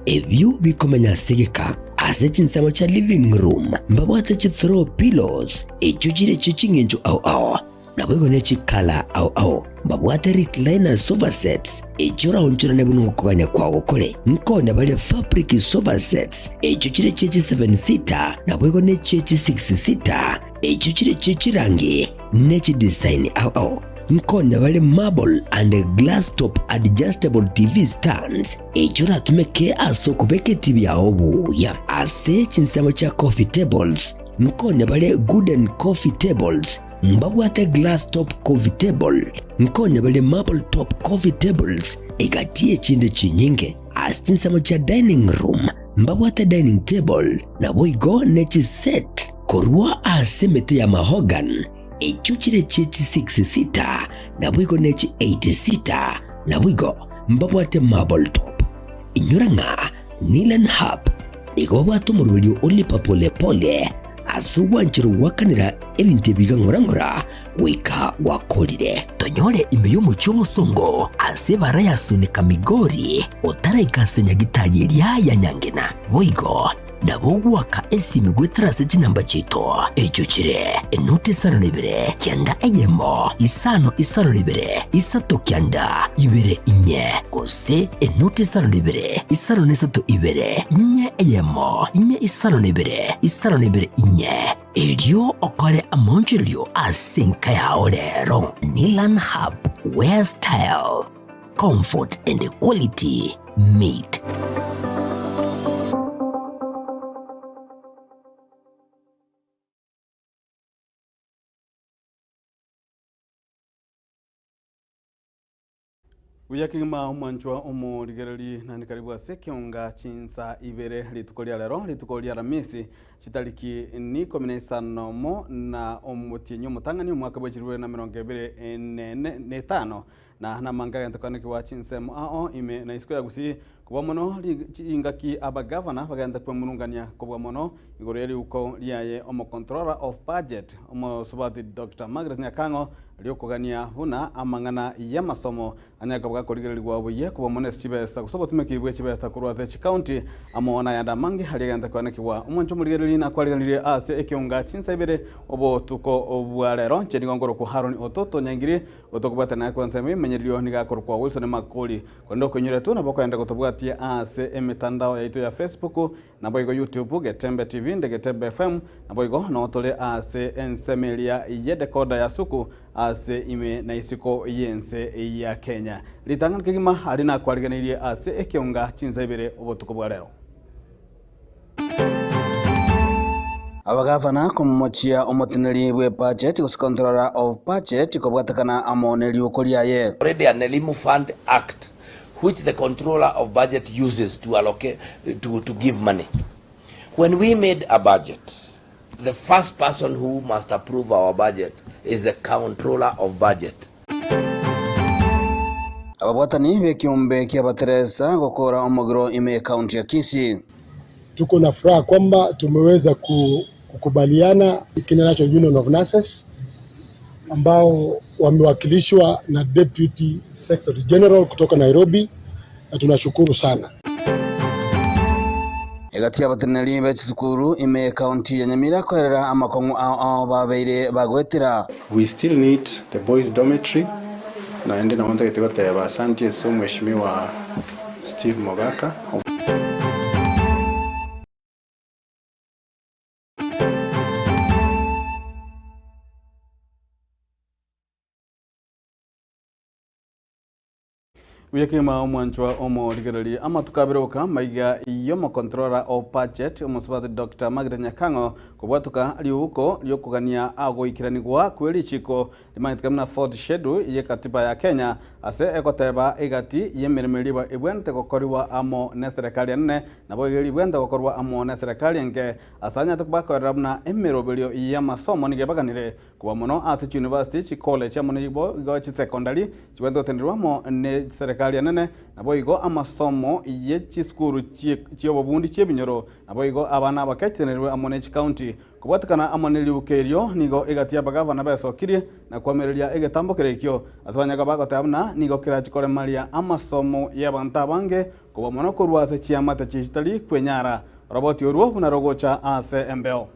Ebio bikomenya ase egeka. Ase chinsemo chia living room mbabwate chi throw pillows echio chire chie ching'encho ao ao, naboigo ne chi colour ao ao. Mbabwate recliner sofa sets echio oraonchorane buna okogania kwao kore. Nkonya bare fabric sofa sets echio chire chie chi seven seater naboigo ne chie chi six seater echio chire chie chirangi ne chi design ao ao. Nkonya bare marble and glass top adjustable TV stands echio oratumeke ase okobeka etibi yao buya. Ase chinsemo chia coffee tables, nkonya bare wooden coffee tables, mbabwate glass top coffee table, nkonya bare marble top coffee tables, egati y'echinde chinyinge. Ase chinsemo chia dining room, mbabwate dining table, naboigo ne chiset korwa ase emete ya mahogany, Echio chire chie chi-six seater, naboigo ne chi-eight seater, naboigo mbabwate marble top. Inyora ng'a Nilan Hub nigo babwate omoroberio o lipa pole pole ase ogwancherwa goakanera ebinto ebi iga ng'ora ng'ora goika gwakorire. Tonyore ime y'omochie omosongo ase ebara ya Sunika Migori otaraika ase nyagitari eria ya Nyangena. Boigo Nabo ogoaka esimi goetera ase chinamba chiaito, echio chire, enoti isano na ibere, kianda eyemo, isano isano na ibere, isato kianda, ibere inye, gose enoti isano na ibere, isano na isato ibere, inye eyemo, inye isano na ibere, isano na ibere inye. Erio okore amaonchorerio ase enka yao rero. Nilan Hub, where style, comfort and quality meet. Buya kegima omwanchwa omorigereri naende karibu ase ekeonga chinsa ibere rituko ria rero rituko ria Aramisi chitariki ni ikomi na isano mo na omotienyi omotang'ani omwaka bwe chiribere na emerongo ebere nene na etano Na namange agento kanekigwa chinsemo ao ime na isiko ya Gusii kobua mono chingaki abagavana bagente kwemurungania kobua mono igoro ye riuko riaye omocontroller of budget omosubati Doctor Margaret Nyakang'o riokogania buna amang'ana y'amasomo anyare koba gakorigererigwa buya kobua mono ase chibesa gose obotumeki bwe chibesa korwa ase chicounty amo nayande amange aria agente koanekigwa. Omwancho omorigereri nakwariganirie ase ekeunga chinsa ibere obotuko bwa rero. Inche nigo nkorokwa Haron Ototo Nyangiri. Gotokobwatana naye kwansa ememenyererio nigo akorokwa Wilson Makori. Korende okoinyoretwe nabo okoenda gotobwatia ase emetandao yaito ya Facebook naboigo YouTube, Getembe TV nde Getembe FM, naboigo noo tore ase ensemo eria ye decoder ya Suku ase ime na isiko y'ense ya Kenya. Ritang'ani kegima aria nakwariganeirie ase ekeonga chinsa ibere obotuko bwa rero. Abagavana komomochia omoteneneri bw'ebudget gose Controller of Budget kobwatekana amo neriuko riaye. Already an Elimu Fund Act which the Controller of Budget uses to allocate, to, to give money. When we made a budget, the first person who must approve our budget is the Controller of Budget. Ababwatani b'ekiombe ki'abateresa gokora omogiro ime y'ekaunti ya Kisii. Tuko na furaha kwamba tumeweza kukubaliana Kenya National Union of Nurses ambao wamewakilishwa na Deputy Secretary General kutoka Nairobi na tunashukuru sana. Egati y'abateneneri be chisukuru ime y'ekaunti ya Nyamira koerera amakong'u ao ao babeire bagoetera. We still need the boys dormitory naende nabo ntagete goteba asanti ase omweshimiwa Steve Mogaka. Buya kegima omwanchwa omorigereria amatuko abere oka maiga y'omocontroller of budget omosubati Doctor Margaret Nyakang'o kobwatoka riuko riokogania agoikeranigwa kwe richiko rimanyete buna fourth schedule ye katiba ya Kenya ase egoteba egati y'emeremo eria ebwenerete gokoriwa amo neserekari enene naboigo eria ebwenerete gokorwa amo neserekari enke ase anyarete kobakorera buna emeroberio y'amasomo nigo ebaganire Koba mono ase chiuniversity, chicollege amo nigo chisecondary chibwenerete gotenderwa amo ne chiserekari enene, naboigo amasomo ye chisukuru chi'obobundi chi'ebinyoro, naboigo abana abake chitenenerwe amo ne chicounty. Kobwatekana amo ne riuko erio nigo egati y'abagavana besokirie na koamereria egetambo keria ekio ase abanyaga bagoteba buna nigo kerachi koremaria amasomo y'abanto abange. Kobua mono korwa ase chiamate chitari kwenyara, oroboti orwo buna rogocha ase embeo.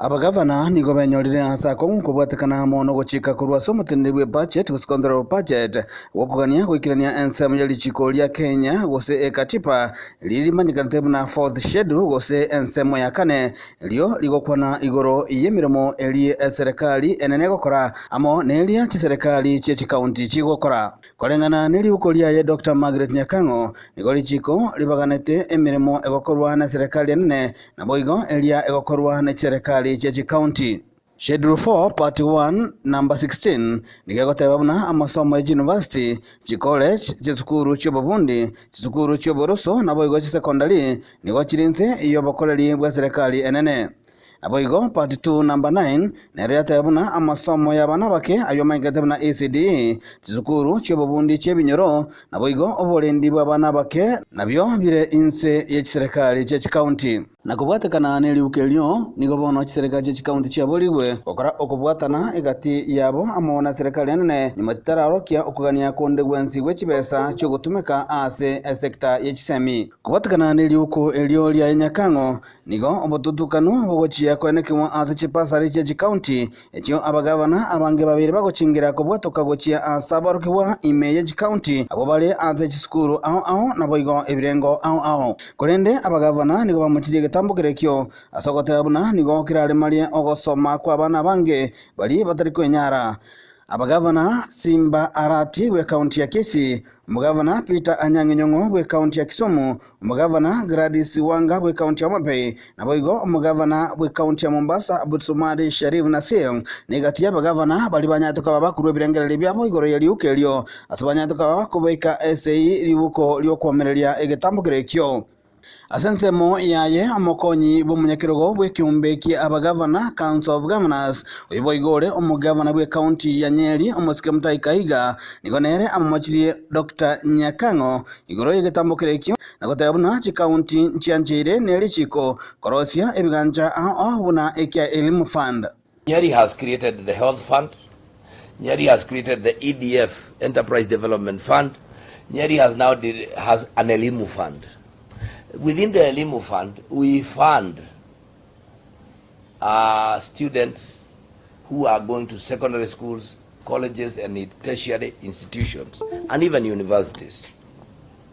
Abagavana nigo benyorire ase akong'u kobwatekana amo nogochika korwa ase omoteneneri bw'ebudget gose controller of budget gokogania goikerania ensemo ye richiko ria Kenya gose ekatiba riria rimanyekanete buna fourth schedule gose ensemo ya kane erio rigokwana igoro y'emeremo eria eserekari enene egokora amo neria chiserekari chie chikaunti chigokora. Koreng'ana neriuko riaye Doctor Margaret Nyakang'o, nigo richiko ribaganete emeremo egokorwa neserekari enene naboigo eria egokorwa ne chiserekari chie chikaunti. Schedule 4 Part 1 Number 16 nigo egoteba buna amasomo ye chiuniversity, chicollege, chisukuru chi'obobundi, chisukuru chi'oboroso naboigo chisekondari nigo chire inse y'obokoreri bw'eserekari enene. Naboigo part 2 number 9 nero yateba buna amasomo y'abana abake ayio amaikete buna ECDE, chisukuru chi'obobundi chi'ebinyoro, naboigo oborendi bw'abana abake nabio bire inse ye chiserekari chie chikaunti. Na kobwatekana neriuko erio, nigo bono chiserekari chie chikaunti chiaborigwe gokora okobwatana egati yabo amo na serekari enene nyuma chitararokia okogania konde gwensi gwe chibesa chiogotumeka ase esecta ye chisemi. Kobwatekana neriuko erio riaye Nyakang'o Nigo obotutukanu bogochia koenekigwa ase chipasari chie chikaunti, echio abagavana abange babere bagochingera kobwatoka gochia ase aborokigwa ime ye chikaunti abwo bare ase chisukuru ao ao naboigo ebirengo ao ao. Korende abagavana nigo bamochirie egetambokero ekio ase ogoteba buna nigo keraremarie ogosoma kw'abana abange baria batari kwenyara. Abagavana Simba Arati bw'ekaunti ya Kisii, Omogavana Peter Anyang'e Nyong'o bw'ekaunti ya Kisumu, Omogavana Gladys Wanga bw'ekaunti ya Homa Bay, naboigo omogavana bw'ekaunti ya Mombasa Abdulswamad Sharif Nassir negati y'abagavana baria banyarete koba bakorua ebirengererio biabo igoro ye riuko erio ase banyarete koba bakobeka esegi riuko ri'okwomereria egetambokero ekio. Ase ensemo yaye omokonyi bw'omonyakerogo bw'ekeombe kia abagavana, Council of Governors, oyio boigo ore omogavana bw'ecounty ya Nyeri, omosike Mutahi Kahiga, nigo nere amomochirie Doctor Nyakang'o igoro y'egetambokero ekio na goteba buna chikaunti nchiancheire ne richiko korosia ebigancha ao ao buna ekia Elimu Fund. Nyeri has created the Health Fund, Nyeri has created the EDF, Enterprise Development Fund, Nyeri has now did, has an Elimu Fund. Within the Elimu Fund, we fund students who are going to secondary schools, colleges and tertiary institutions, and even universities.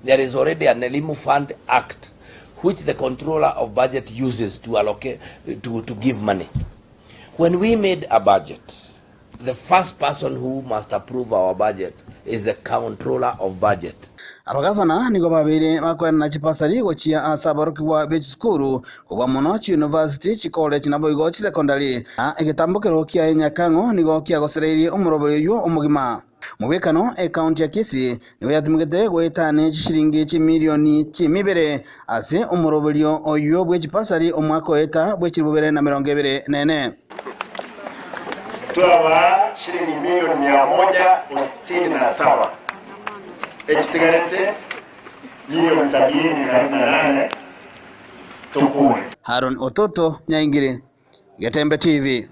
There is already an Elimu Fund Act which the controller of budget uses to allocate, to, to give money. When we made a budget, the first person who must approve our budget is the controller of budget. Abagavana nigo babeire bakoenana chipasari gochia ase aborokigwa be chisukuru, kobua mono chiuniversity, chicollege naboigo chisecondary, na egetambokero kiaye Nyakang'o nigo kiagosereirie omoroberio oyio omogima. Mobwekano, ekaunti ya Kisii nigo yatumegete goetania chishilingi chimilioni chimibere ase omoroberio oyio bwe chipasari omwaka oeta bwe chilifu bibere na emerongo ebere na ene. Twabaa shilingi milioni mia moja sitini na saba echitigarete milioni sabini na nane tokure. Haron Ototo, Nyaingire, Getembe TV.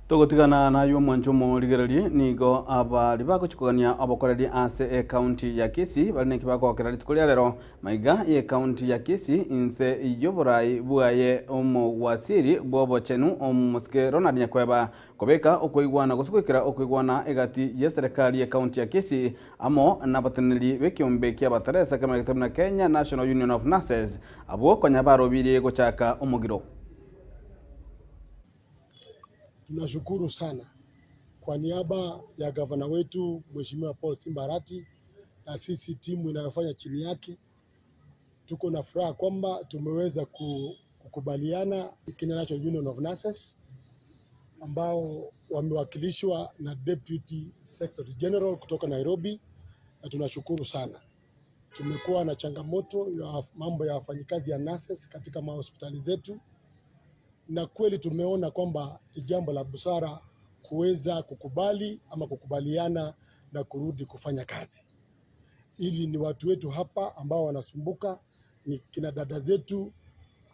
Togotigana nayio omwancho omorigererie, nigo abari bagochikogania obokoreri ase ecounty ya Kisii bare neki bagokera rituko ria rero maiga y'ecounty ya Kisii inse y'oborai bwaye omowasiri bw'obochenu omosike Ronald Nyakweba kobeka okoigwana gose goikera okoigwana egati y'eserekari y'ecounty ya Kisii amo nabateneneri b'ekeombe kia abateresa kemanyete buna Kenya National Union of Nurses abwo konya barobirie gochaka omogiro. Tunashukuru sana kwa niaba ya gavana wetu Mheshimiwa Paul Simba Arati na sisi timu inayofanya chini yake, tuko na furaha kwamba tumeweza kukubaliana Kenya National Union of Nurses ambao wamewakilishwa na Deputy Secretary General kutoka Nairobi, na tunashukuru sana. Tumekuwa na changamoto ya mambo ya wafanyikazi ya nurses katika mahospitali zetu, na kweli tumeona kwamba ni jambo la busara kuweza kukubali ama kukubaliana na kurudi kufanya kazi. Ili ni watu wetu hapa ambao wanasumbuka, ni kina dada zetu,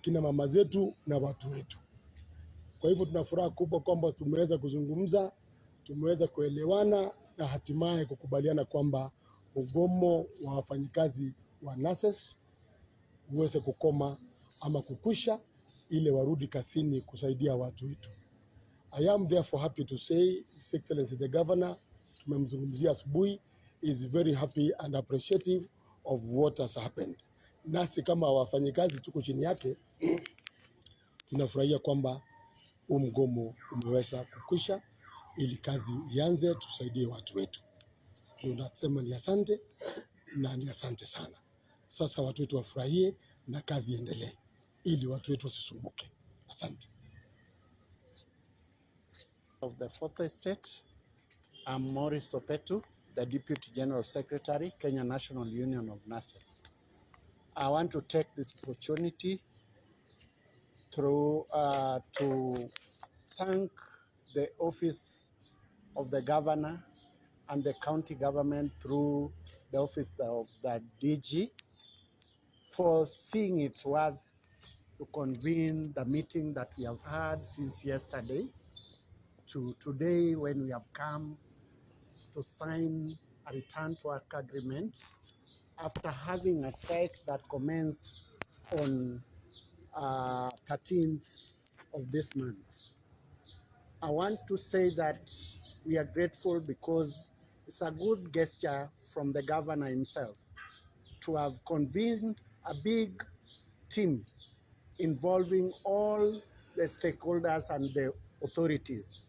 kina mama zetu na watu wetu. Kwa hivyo tuna furaha kubwa kwamba tumeweza kuzungumza, tumeweza kuelewana na hatimaye kukubaliana kwamba Mgomo wa wafanyikazi wa nurses uweze kukoma ama kukwisha, ili warudi kazini kusaidia watu wetu. I am therefore happy to say His Excellency the Governor, tumemzungumzia asubuhi, is very happy and appreciative of what has happened. Nasi kama wafanyikazi tuko chini yake, tunafurahia kwamba huu mgomo umeweza kukwisha, ili kazi ianze, tusaidie watu wetu. Tunasema ni asante na ni asante sana. Sasa watu wetu wafurahie na kazi iendelee, ili watu wetu wasisumbuke. Asante. Of the Fourth Estate, I'm Maurice Opetu, the Deputy General Secretary, Kenya National Union of Nurses. I want to take this opportunity to thank the office of the governor and the county government through the office of the DG for seeing it worth to convene the meeting that we have had since yesterday to today, when we have come to sign a return to work agreement after having a strike that commenced on 13th of this month. I want to say that we are grateful because it's a good gesture from the governor himself to have convened a big team involving all the stakeholders and the authorities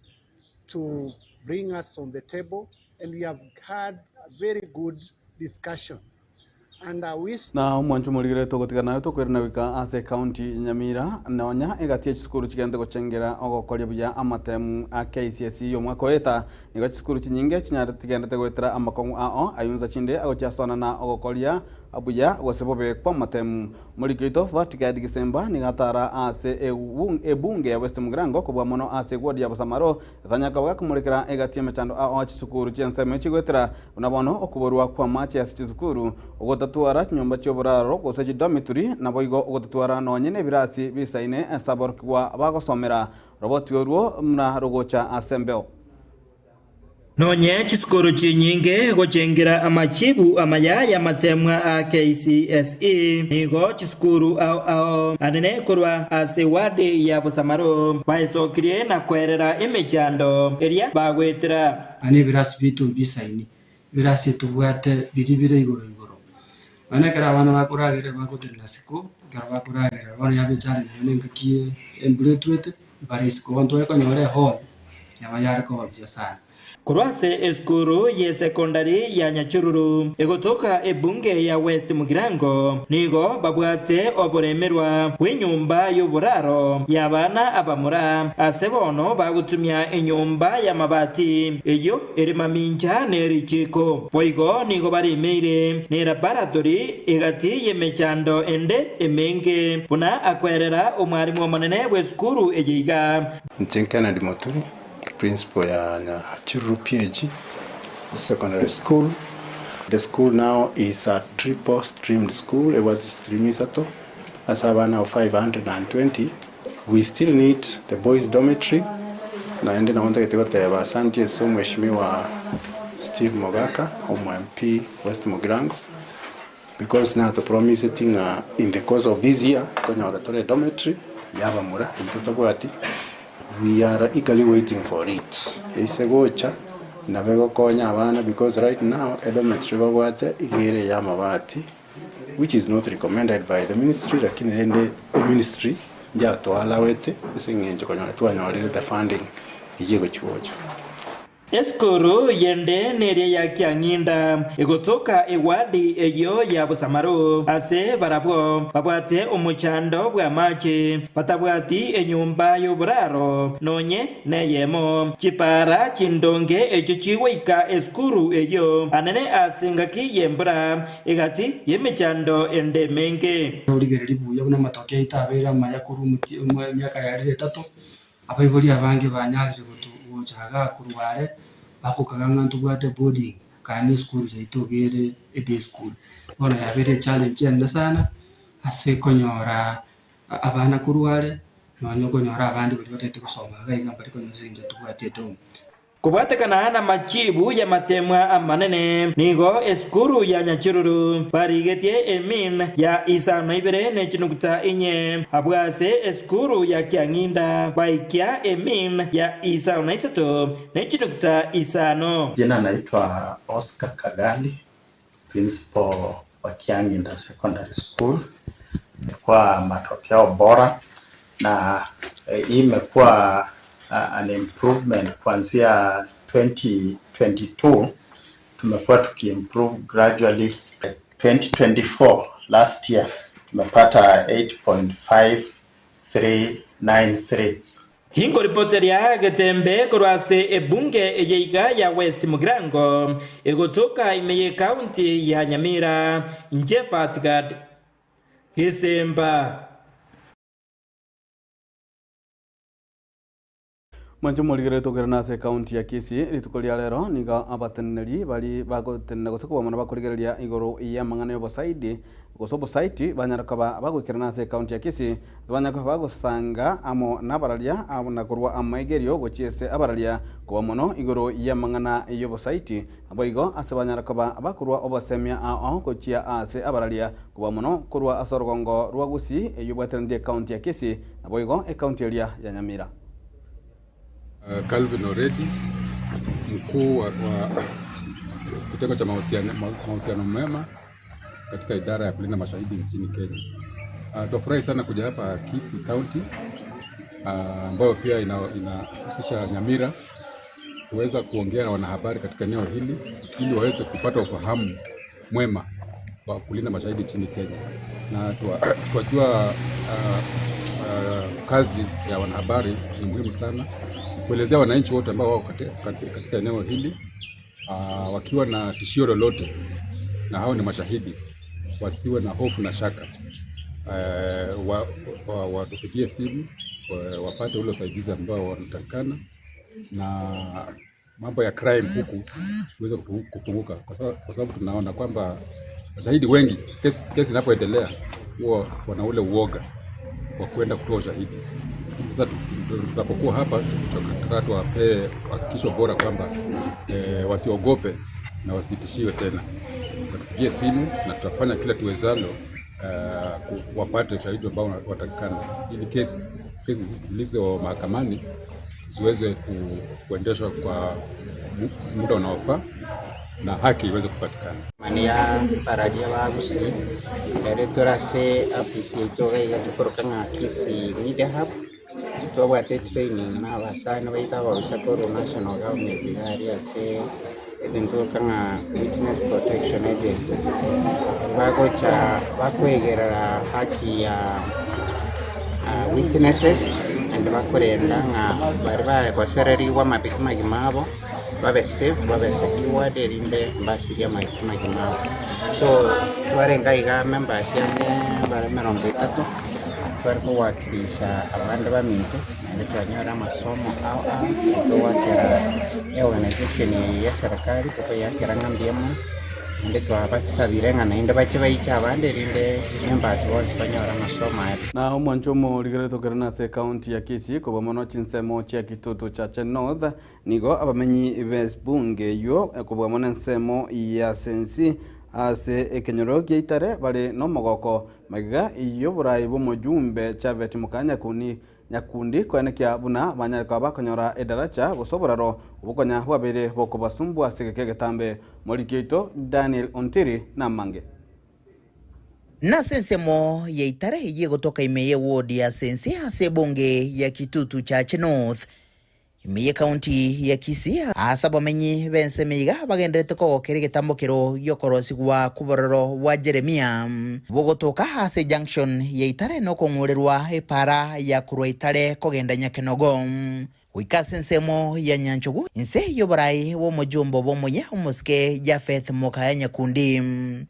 to bring us on the table, and we have had a very good discussion. And I wish Na omwancho morigere togotiga nayo tokwirana goika ase county Nyamira nonya egatia chisukuru chigende gochengera ogokoria buya amatemu a KCSE omwaka oeta nigo chisukuru chinyinge chinyare tigendete goetera amakong'u ao ayunza chinde agochiasona na ogokoria buya gose bobe kwa amatemu moriko oito Vatigad Gisemba nigatara ase ebunge ya West Mugirango kobua mono ase ward ya Bosamaro esanyaka bagakomorekera egatia emechando ao chisukuru chiensemo chigoetera buna bono okuborwa kwa amache ase chisukuru ogotatwara chinyomba chioboraro gose chidomitory nabo igo ogotatwara nonye na ebirasi bisaine ase aborokigwa bagosomera roboti orwo muna rogocha ase embeo. Nonye chisukuru chinyinge gochengera amachibu amaya y'amatemwa a KCSE nigo chisukuru ao ao anene korwa ase wadi ya Bosamaro baesokirie na kwerera emechando eria bagwetera. Ane ebirasi bitu bisaini ebirasi tubwate biri bire igoro igoro bana ekero abana bakoragera bagotenena siko ekero bakoragera bono yabechare nayo nengaki embura etwete bare isiko bono twarekonyora ehall yaba yarekoba buya sana. Korwa ase esukuru ye sekondari ya Nyachururu egotoka ebunge ya West Mugirango nigo babwate oboremerwa bw'enyumba y'oboraro y'abana abamura ase bono bagotumia enyumba y'amabati eyo ere mamincha n'erichiko boigo nigo baremeire ne laboratory egati y'emechando ende emenge buna akwerera omwarimu omonene bw'esukuru eyeiga. Nche Kennedy Moturi, principal ya Nyachururu PAG Secondary School. The school now is a triple streamed school. It was stream isato as abana of 520. We still need the boys dormitory. Naende naonda goteba asante so Mheshimiwa Steve Mogaka, Omo MP West Mugirango, because now to promise it in the course of this year konyora tore dormitory yabamura itotobwati. We are eagerly waiting for it. Ise gocha nabe gokonya abana because right now a dormitory babwate igere ya mabati, which is not recommended by the ministry, lakini rende o ministry njatwalawete ase eng'encho konyora twanyorire the funding iye gochigocha. Esukuru yende neria ya Kiang'inda egotoka ewadi eyo ya Bosamaro ase barabwo babwate omochando bw'amache batabwati enyumba y'oboraro nonye neyemo chipara chindonge echo chigoika esukuru eyo anene ase ngaki y'embura egati y'emechando ende menge. Origereri buya buna amatoke aito abeire amaya korwa emiaka yarire etato abaibori abange banyarire gochaga korwa are bagokaga ng'a ntobwate boarding kana esukuru yaito iga ere day school bono yabeire echallenge enene sana ase konyora abana korwa are nonye okonyora abande baria batagete gosoma iga iga mbari konyora ase eng'encho tobwate edom. Kobwatekana namachibu y'amatemwa amanene, nigo esukuru ya Nyachururu barigetie emean ya isano na ibere ne chinuguta inye, abwo ase esukuru ya Kiang'inda baikia emean ya isano na isato ne chinuguta isano. Jina naitwa Oscar Kagali, principal wa Kiang'inda Secondary School. Imekuwa matokeo bora na hii imekuwa an improvement kuanzia 2022 tumekuwa tukiimprove gradually. 2024 last year tumepata 8.5393. Hinkoripoteria getembe korwa ase ebunge eye iga ya West Mugirango egotoka ime y'ekaunti ya Nyamira, inche Fatgard Gesemba. Mwanche omorigereria togerane ase ekaunti ya Kisii rituko ria rero nigo abateneneri bari bagotenena gose kobamana bakorigereria igoro y'amang'ana y'obosaidi gose obosaiti banyara koba bagoikerana ase ekaunti ya Kisii ase banyara koba bagosanga amo nabararia na korwa amaigerio gochia ase abararia koba mono igoro y'amang'ana y'obosaiti naboigo ase banyara koba bakorwa obosemia ao gochia ase abararia koba mono korwa ase orogongo rwa Gusii eywo ebwateraneti ekaunti ya Kisii naboigo ekaunti eria ya Nyamira. Calvin Oredi, mkuu wa kitengo cha mahusiano mema katika idara ya kulinda mashahidi nchini Kenya. Tunafurahi sana kuja hapa Kisii County ambayo pia inahusisha Nyamira kuweza kuongea na wanahabari katika eneo hili ili waweze kupata ufahamu mwema wa kulinda mashahidi nchini Kenya, na twajua kazi ya wanahabari ni muhimu sana kuelezea wananchi wote ambao wako katika eneo hili wakiwa na tishio lolote, na hao ni mashahidi, wasiwe na hofu na shaka, watupigie simu wapate ule usaidizi ambao wanatakikana, na mambo ya crime huku iweze kupunguka, kwa sababu tunaona kwamba mashahidi wengi kesi inapoendelea huwa wana ule uoga wa kwenda kutoa ushahidi. Sasa tunapokuwa hapa tunataka tuwapee hakikisho bora kwamba wasiogope na wasitishiwe tena. Watupigie simu na tutafanya kila tuwezalo wapate ushahidi ambao watakikana ili kesi zilizo mahakamani ziweze kuendeshwa kwa muda unaofaa na haki iweze kupatikana. Mania bararia ba Gusii ere torase afisi yaito iga iga tokoroka ng'a Kisii Media Hub ase twabwate training na abasani baito ababisa korwa national government iga aria ase ebinto tokoroka ng'a Witness Protection Agency bagocha bakoegerera haki ya witnesses naende bakorenda ng'a baria bagosererigwe amagima abo babe safe babe secured erinde mbasirie amagima abo. So twarenge iga members ang'e bare emerongo etato tware kowakilisha abande baminto naende twanyora amasomo ao ao togwakera eorganization eye ya eserikari tokoyakera ng'a mbuya mono naende twabasabire ng'a naende bache baiche abande erinde members bonsi banyore amasomo aya. Na omwancho omorigereria tokerane ase ekaunti ya Kisii koba mono chinsemo chia Kitutu Chache North nigo abamenyi b'ebunge eywo kobua mono ensemo ya Sensi ase ekenyoro gia Itare bare nomogoko magega y'oborai bw'omojumbe Chavet Mukanya Nyakundi koenekia buna banyare koba bakonyora edaracha gose oboraro obokonya bwabeire bokobasumbua ase egeka egetambe. Moriki oito Daniel Ontiri namange. Nase ensemo ya Itare eyio egotoka ime y'eward ya Sensi ase ebunge ya Kitutu Chache North ime y'ekaunti ya Kisii aase abamenyi b'ensemo iga bagendererete kogokera egetambokero gi'okorosigwa kw'obororo bwa Jeremia bogotoka ase ejunction ya Itare na okong'orerwa epaara ya korwa Itare kogenda Nyakenogo goika ase ensemo ya Nyanchogu inse y'oboraai bw'omojumbe bw'omuya omosike Japheth Mokaya Nyakundi.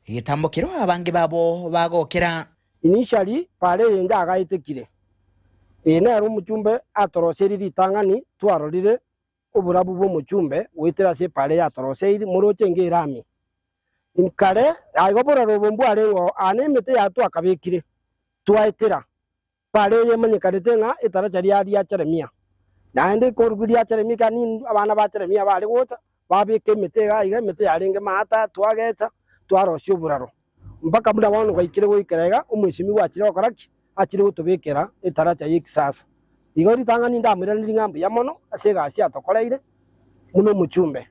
Egetambokero abange babo bagokera. Initially pare eye njagaetekire, eye nero omochumbe atoroseiri ritang'ani twarorire oborabu bw'omochumbe goetera ase epare eye atoroseiri moroche enga erami. Kare aiga obororo obo mbwarengeo aa nemete yaye twakabekire twaetera pare eye emanyekanete ng'a etaracha riaria Jeremia. Naende korwa ria Jeremia ekero nintwe abana ba Jeremia bare gocha, babeka emete iga iga, emete yarenge maata, twagecha, twarosia oboraro. Mpaka buna bono gwaikire goikera iga, omwesimigwa achire gokora ki? Achire gotobekera etaracha y'ekisasa. Igo ritang'ani ndamoiranerie ng'a mbuya mono ase egasi atokoreire buna omochumbe.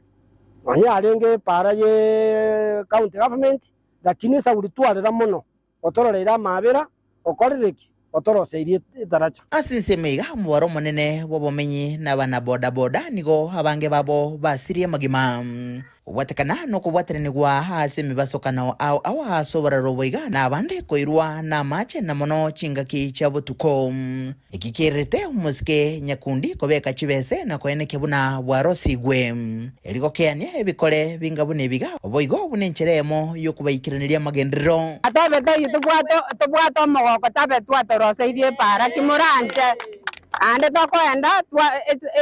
Nonye yarenge epaara ye county government, lakini esauri twarera mono, otororeire amaabera, okorire ki? Otoroseirie etaracha. Ase ensemo iga omobaro omonene bw'obomenyi na abanabodaboda nigo abange babo basirie amagima. Kobwatekana nokobwataranigwa ase emebasokano ao ao ase oboraro obo iga na abande koirwa namache na mono chingaki chia botuko. Eki kererete omosike nyakundi kobeka chibese na koenekia buna bwarosigwe. Erio gokeania ebikore binga buna ebiga, boigo buna enchera eyemo y'okobaikeraneria amagenderero. Tobe toyio tobwate tobwate omogoko tabe twatoroseirie epaara ki moranche, naende tokoenda twa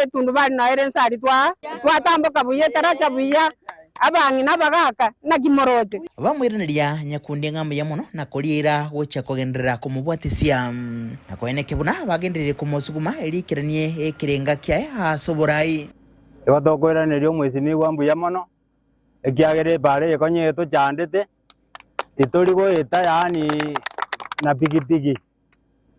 etundubari noyo ere inse aria twa twatamboka buya etaracha buya. Abang'ina abagaaka, naki moroche? Bamoiraneria, Nyakundi ng'a mbuya mono, na koriera gochia kogenderera komobwatisia. Na koenekia buna bagenderire komosuguma eriikeranie ekerenga kiaye ase oborai. Igo tokoiraneria omwesimigwa mbuya mono, ekiagera epaara eye konya etochandete, titori goeta yaani na pikipiki.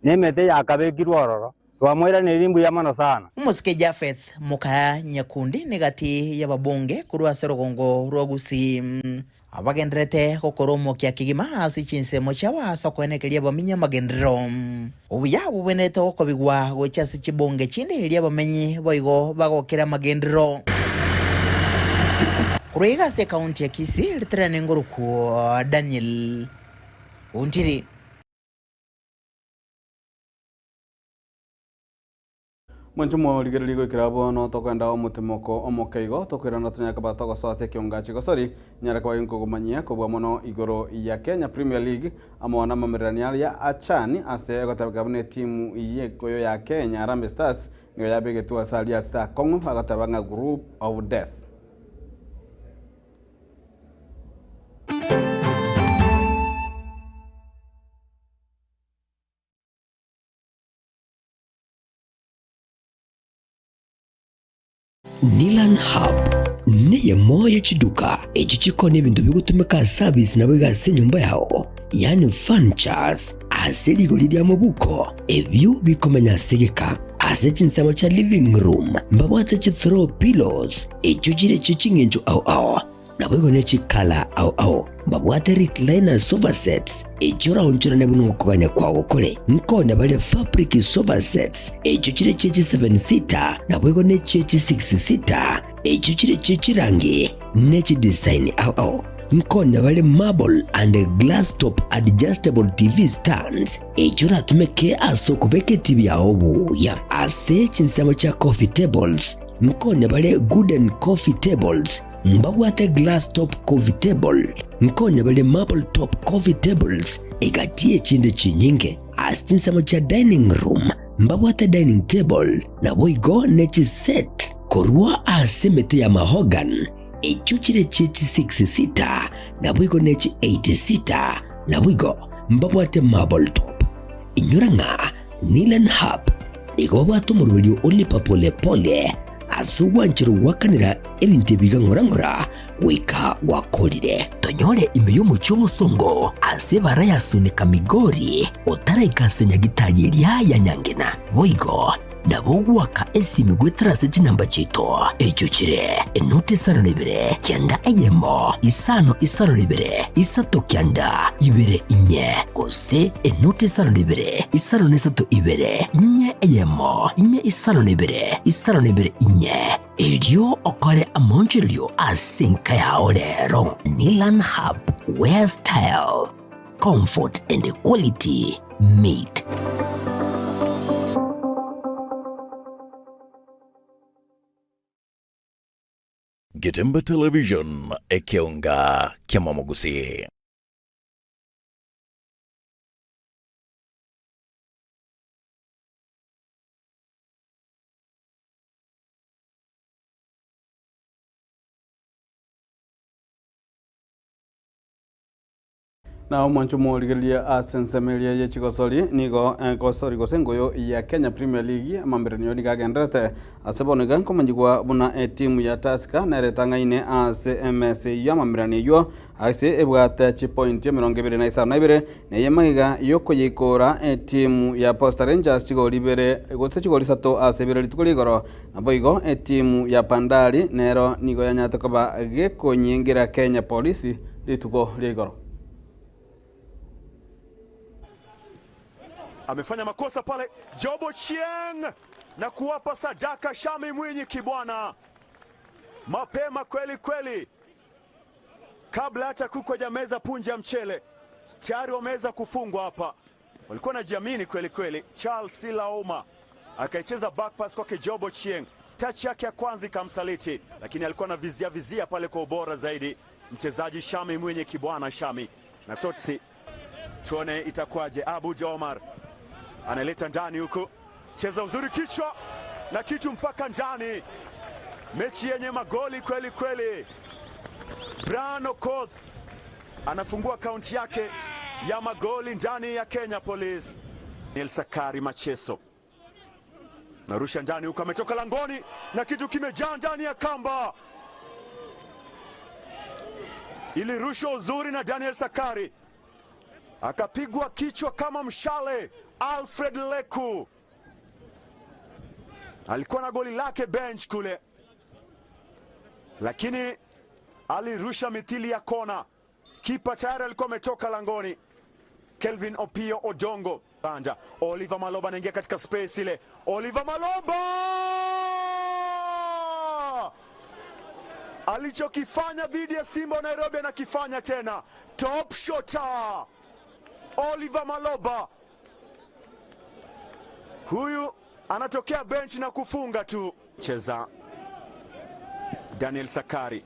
na emete yakabekirwe ororo. Twamoiraneiri mbuya mono sana. Omosike Japheth Mokaya Nyakundi negati y'ababunge korwa ase orogongo rwa Gusii abagendererete gokora omokia kegima ase chinsemo chiabo ase okoenekeria abamenyi amagenderero. Obuya bobwenerete gokobigwa gochia ase chibunge chinde erio abamenyi boigo bagokere amagenderero. Korwa iga ase ekaunti ya Kisii, riterane ngorokwo Daniel Ontiri. Mwanche morigererie goikera bono tokoenda omotimoko omoke igo tokoirana tonyare koba togosoa ase ekionga chigosori nyare koba ginkogomanyia kobua mono igoro ya Kenya Premier League amo namamererania aria a CHAN ase egotebeka buna etimu yekoyo ya Kenya Harambee Stars nigo yabegetwe ase aria ase akong'u bagoteba ng'a group of death. Nilan Hub neyemo ye chiduka echio chikoonia ebinto bigotumeka ase service naboigo ase enyomba yao, yaani furnitures, ase rigori ria mobuko, ebio bikomenya ase egeka. Ase chinsemo chia living room mbabwate chi throw pillows echio chire chie ching'encho ao ao. Naboigo ne chikala ao ao mbabwate recliner sofa sets, echio oraonchorane buna okogania kwao kore. Nkonya bare fabric sofa sets, echio chire chie chi seven seater, naboigo ne chie chi six seater, echio chire chie chirangi ne chidesign ao ao. Nkonya bare marble and glass top adjustable TV stands, echio oratumeke ase okobeka etibi yao buya. Ase chinsemo chia coffee tables, nkonya bare gooden coffee tables, Mbabwate glass top coffee table, nkonya bare marble top coffee tables, egati y'echinde chinyinge. Ase chinsemo chia dining room mbabwate dining table, naboigo ne chiset korwa ase emete ya mahogany, echio chire chie chi six seater, naboigo ne chi eight seater, naboigo mbabwate marble top. Inyora ng'a Nilan Hub nigo babwate omoroberio o lipa pole pole ase ogwanchera goakanera ebinto ebi iga ng'ora ng'ora goika gwakorire. Tonyore ime y'omochie omosongo ase ebara ya Sunika Migori otaraika ase nyagitari eria ya Nyangena. Boigo nabo ogoaka esimi goetera ase chinamba chiaito echio chire enoti isano na ibere kianda eyemo isano isano na ibere isato kianda ibere inye gose enoti isano na ibere isano na isato ibere inye eyemo inye isano na ibere isano na ibere inye erio okore amaonchorerio ase enka yao rero. Nilan Hub, where style, comfort and quality meet. Getembe Television, ekeonga ki'amamogusi. Na omwancho omorigereria ase ensemo eria ye chigosori nigo egosori gose engoyo ya Kenya Premier League amamberenio nigo agendererete ase bono iga nkomanyigwa buna etimu ya Tusker nere etang'aine ase emesa eyio y'amamberenio eyio ase ebwate chipointi emerongo ebere na isano na ibere na eye magega yokoyeikora etimu ya Posta Rangers chigori ibere gose chigori isato ase ibere rituko rigoro naboigo etimu ya Bandari nero nigo yanyarete koba gekonyengera Kenya Police rituko ria igoro. Amefanya makosa pale Job Ochieng na kuwapa sadaka Shami Mwinyi Kibwana mapema kweli kweli, kabla hata kuku hajameza punje ya mchele tayari wameweza kufungwa hapa. Walikuwa wanajiamini kweli kweli. Charles Silaoma akaicheza back pass kwake Job Ochieng, touch yake ya kwanza ikamsaliti, lakini alikuwa na vizia vizia pale kwa ubora zaidi mchezaji Shami Mwinyi Kibwana Shami na Sotsi. Tuone itakuwaje. Abu Jomar analeta ndani huku, cheza uzuri kichwa na kitu mpaka ndani. Mechi yenye magoli kweli kweli. Brian Okoth anafungua akaunti yake ya magoli ndani ya Kenya Police. Daniel Sakari Macheso narusha ndani huku, ametoka langoni na kitu kimejaa ndani ya kamba. Ilirushwa uzuri na Daniel Sakari, akapigwa kichwa kama mshale. Alfred Leku alikuwa na goli lake bench kule, lakini alirusha mithili ya kona. Kipa tayari alikuwa ametoka langoni. Kelvin Opio Odongo Banda. Oliver Maloba anaingia katika space ile. Oliver Maloba alichokifanya dhidi ya Simba wa Nairobi anakifanya tena. Top shotter Oliver Maloba huyu anatokea bench na kufunga tu. Cheza Daniel Sakari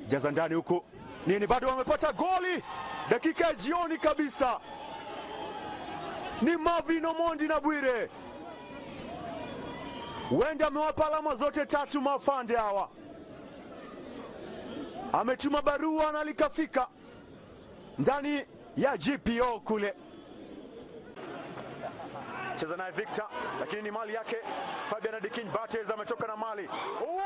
jaza ndani huku nini, bado wamepata goli dakika ya jioni kabisa. Ni Marvin Omondi na Bwire, huenda amewapa alama zote tatu maafande hawa. Ametuma barua na likafika ndani ya GPO kule. Cheza naye Victor, lakini ni mali yake Fabian Adikin Bates ametoka na mali. Oh!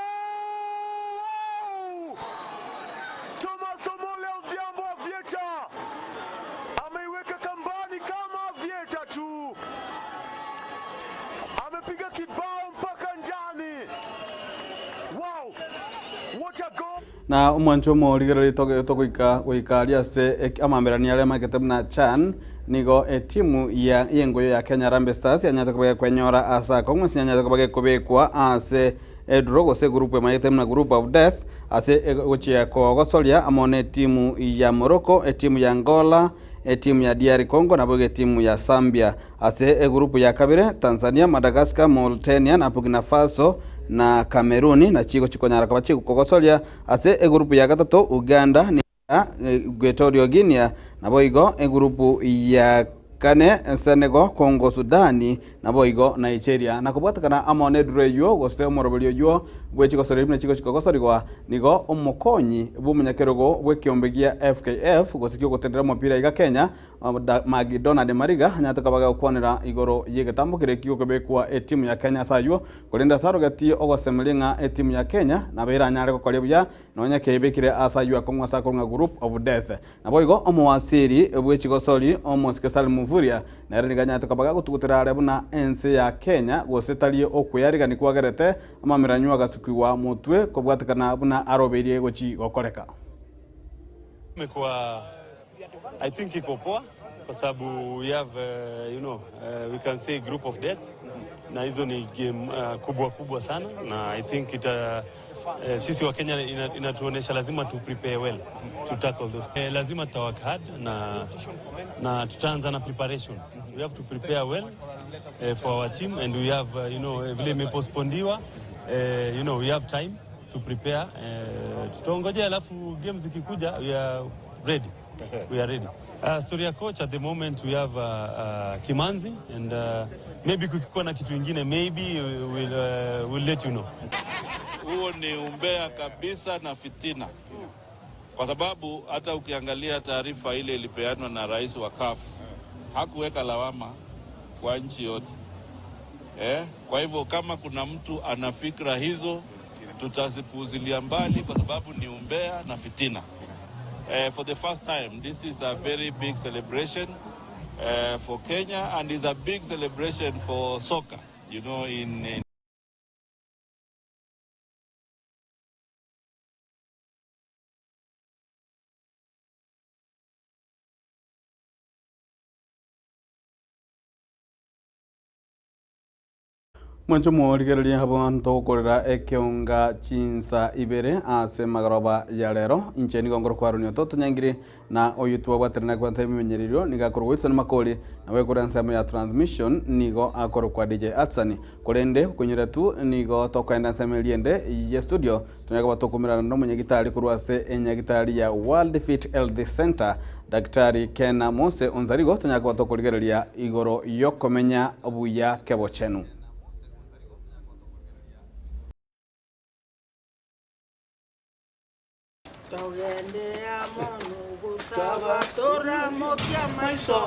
Thomas Omole Odhiambo Avieta ameiweka kambani kama Avieta tu, amepiga kibao mpaka ndani. Wow, what a goal! Na omwancho omorigereria toge togoika goika aria ase ek amamberania aria amaikete buna CHAN, nigo etimu ya y'engoyo ya Kenya Harambee Stars yanyarete koba gekwenyora ase akong'u ase yanyarete koba gekobekwa ase edraw gose egroup emaete buna group of death ase egochia kogosoria amo na etimu ya Morocco, etimu ya Angola, etimu ya DR Congo naboigo etimu ya Zambia. Ase egroup ya kabere, Tanzania, Madagascar, Mauritania na Burkina Faso na Cameroon nachio chikonyara koba chikogosoria. Ase egroup ya gatato, Uganda, Equatorial Guinea, naboigo egurupu ya kane, Senegal, Congo, Sudani, naboigo Nigeria. Na kobwatekana amo neduro eyio gose omoroberio oyio bwe chigosoria buna chigo chikogosorigwa, nigo omokonyi bw'omonyakerogo bw'ekiombe gia FKF gose ki'ogotendera omopira iga Kenya, Maggie Donald Mariga, anyarete koba agokwanera igoro y'egetambo keria kigokobekwa etimu ya Kenya ase ayio, korende ase arogetie ogosemeria ng'a etimu ya Kenya nabo eranyare gokoria buya Nonya keibekire ase ayio akong'u ase akorwa ng'a group of death. Naboigo omowasiri bwe chigosori omosike Salim Mvurya nere nigo anyarete koba gagotugutera are buna ense ya Kenya gose tari okweyarigani kwagerete amameranywa agasukigwa motwe kobwatekana buna arobeirie gochi gokoreka. Imekuwa I think iko poa kwa sababu we have you know we can say group of death na hizo ni game kubwa kubwa sana na I think ita sisi wa Kenya inatuonyesha lazima tu prepare well to tackle those. Lazima tuta work hard na tutaanza na preparation. We have to prepare well for our team and we have you know vile imepostpondiwa you know we have time to prepare. Tutaongojea alafu game zikikuja we are ready. We are ready. Story ya coach at the moment we have Kimanzi and maybe kukikuwa na kitu ingine maybe we'll let you know. Huo ni umbea kabisa na fitina. kwa sababu hata ukiangalia taarifa ile ilipeanwa na rais wa CAF hakuweka lawama kwa nchi yote eh. Kwa hivyo kama kuna mtu ana fikra hizo tutazipuuzilia mbali, kwa sababu ni umbea na fitina. Eh, for the first time this is a very big celebration for Kenya and is a big celebration for soccer you know in, in Mwancho morigereria abanto gokorera ekeonga chinsa ibere ase magoroba ya rero inche nigo ngoro kwaronio totonyangire na oyu twabwaterana kwansa ebimenyererio nigo akorwa Wilson Makori nawe ekore ensemo ya transmission nigo akorwa kwa DJ Atsani korende okonyora tu nigo tokoenda ensemo eria ende ya studio tonyare koba tokomerana na omonyagitari korwa ase enyagitari ya World Fit Health Center Daktari Kena Mose Onzarigo tonyare koba tokorigereria igoro yokomenya buya kebochenu. Togende amo nogosaba toramokia maiso.